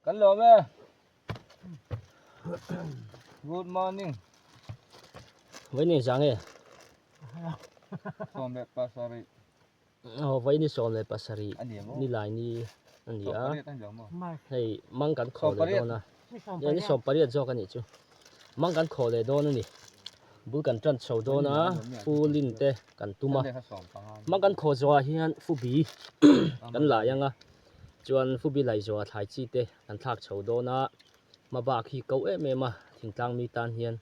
Kan lawm e. Good morning. Vai ni zang e. 17. Aw vai ni 17 ni lai ni a ni a. Hei mang kan khaw leh dawn a. Ni 18 zawk a nih chu. Mang kan khaw leh dawn a ni. Bul kan tan chho dawn a fulin te kan tum a. Mang kan khaw zawhah hian fubi kan lai ang a. Chuan Fubi Laizawa thlai chi te kan thlak chho dawn a, hma bak hi ko em em a, thingtlang mi tan hian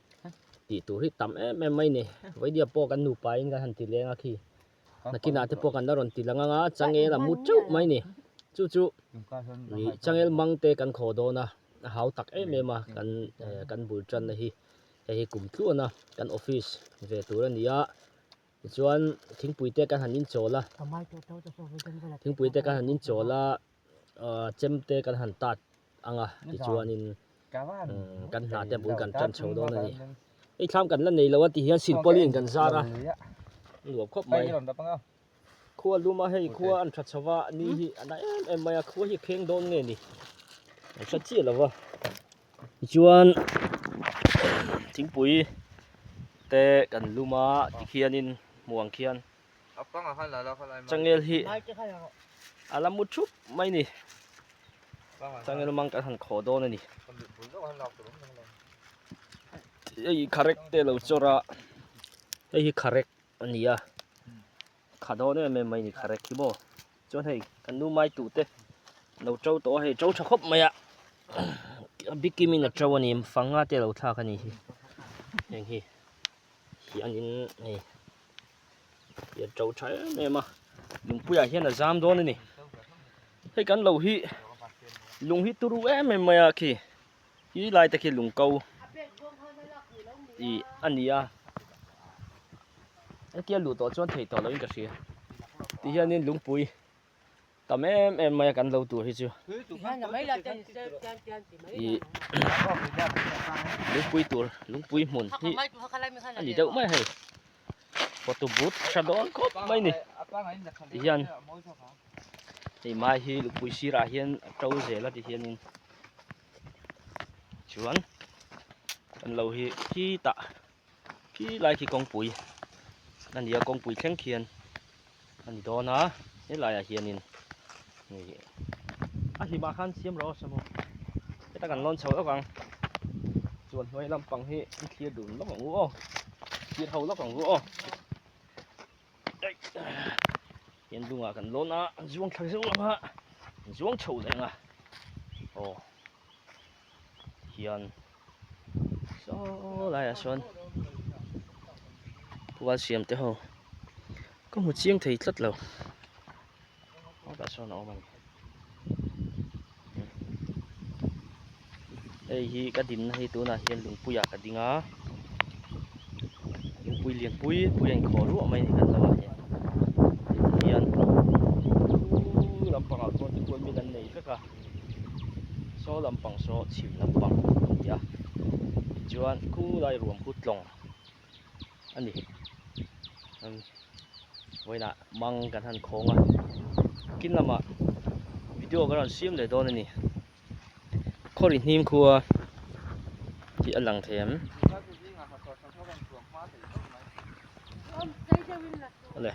tih tur hi tam em em mai ni. Vaidia pawh kan nupa in kan han ti leng a khi, nakinah te pawh kan la rawn ti lang ang a, changel a mu teuh mai ni. Chu chu ih changel mang te kan khaw dawn a, a hau tak em em a kan kan bul tanna hi, hei hi kum tluan a kan office ve tur a ni a. Tichuan thingpui te kan han inchawl a, thingpui te kan han inchawl a, chem te kan han tat ang a, tichuanin kan hna te bul kan tan chho dawn a ni. Hei thlam kan la nei lo a ti hian silpawlin kan zar a, nuam khawp mai. Khua lum a hei khua an tha chho va, ni hi a na em em mai a, khua hi a kheng dawn nge ni? An hre chiah lo va. Tichuan thingpui te kan lum a tikhianin hmuh ang khian changel hi a la mu thup mai a ni changel mang kan han khawh dawn a ni hei kharek te a lo chawr a hei hi kharek a ni a. Kha dawn em em mai ni kha rek hi maw chuan hei kan nu mai tuh te lo to tawh a hei to tha khawp mai a a bikim in a to a ni fanga te lo thlak a ni hi heng hi hianin hei hi a to tha em em a lungpuiah hian a zam dawn a ni hei kan lo hi lung hi turu em em mai a khi Khi lai te khi lung ko ih a ni a hetia luh tawh chuan theih tawh loh in ka hria ti hianin lungpui tam em em mai a kan lo tur hi chu ih lungpui tur lungpui hmun hi a ni deuh mai a hei photo booth tha dawn khawp mai a ni ti hian hei mai hi lungpui sirah hian a to zel a ti hianin. Chuan kan lo hi khitah khi lai khi kawngpui a ni a kawngpui thleng khian a ni dawn a helaiah hianin a hlimah khan siam rawh aw samu heta kan lawn chho lawk ang chuan hnuai lampang hi i thlir dun lawk ang u aw thlir ho lawk ang u aw hian lungah kan lawn a an zuang thla zeuh ang a an zuang chho leh ang a aw hian saw laiah sawn pual siam te ho ka hmu chiang thei tlat lo tah sawn a awm a ni hei hi ka dinna hi tunah hian lungpuiah ka ding a lungpui lian pui pui a inkhawh ruah mai a ni kan lo ah hian hian chu lampangah chuan tipuan min an nei vek a saw lampang saw chhim lampang a ni a tichuan khulai ruam khu tlawng a ni vawiinah mang kan han khawng a kin lamah video ka rawn siam leh dawn a ni khawri hnim khua tih a lang thei em awle.